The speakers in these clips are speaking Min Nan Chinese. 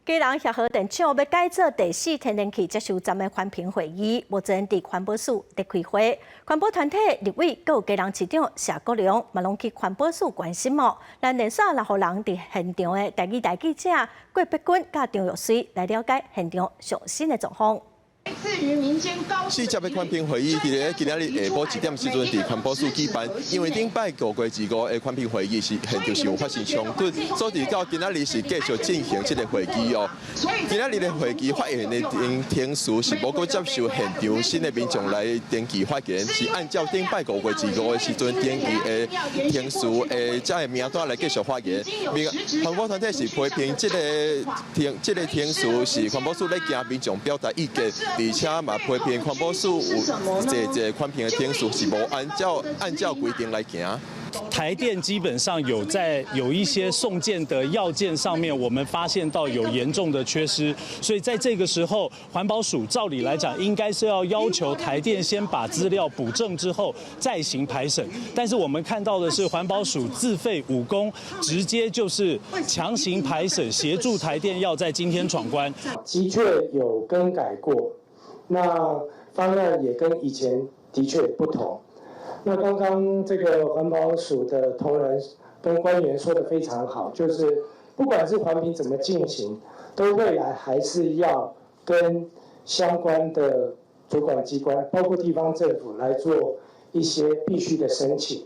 基隆協和電廠欲改造第四天然氣接收站的環評會議，目前佇環保署佇開會。環保團體立委閣有基隆市長謝國樑嘛攏去環保署關心哦。咱連線六予人佇現場的台語台記者郭碧君佮張玉穗來了解現場上新的狀況。四接的環評會議，佇咧今仔日下晡一點時陣，佇環保署舉辦。因為頂擺5月25的環評會議是現場是有發生衝突，所以到今仔日是繼續進行這個會議哦。今仔日的會議發言的程序是無閣接受現場新的民眾來登記發言，是按照頂擺5月25的時陣登記的程序的這个名單來繼續發言。環保團體是批評這個程序是環保署咧驚民眾表達意見。而且嘛批評環保署有這這環評的程序是無按照規定來行。台電基本上有在有一些送件的要件上面，我們發現到有嚴重的缺失，所以在這個時候，環保署照理來講應該是要要求台電先把資料補正之後再行排審，但是我們看到的是環保署自廢武功，直接就是強行排審，協助台電要在今天闖關。的確有更改過，那方案也跟以前的確不同。那剛剛這個環保署的同仁跟官員說得非常好，就是不管是環評怎麼進行，都未來還是要跟相關的主管機關，包括地方政府來做一些必須的申請。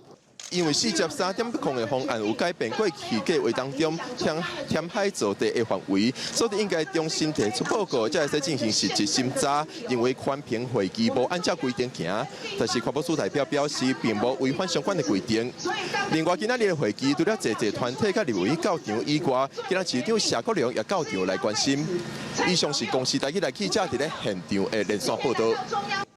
因為4接3.0的方案有改變過去計劃當中填填海造地的範圍，所以應該重新提出報告，才會使進行實質審查。認為環評會議無按照規定行，但是環保署代表表示，並無違反相關的規定。另外，今仔日的會議除了濟濟團體佮立委到場以外，今仔市長謝國樑也到場來關心。以上是公視台語台記者佇咧現場的連線報導。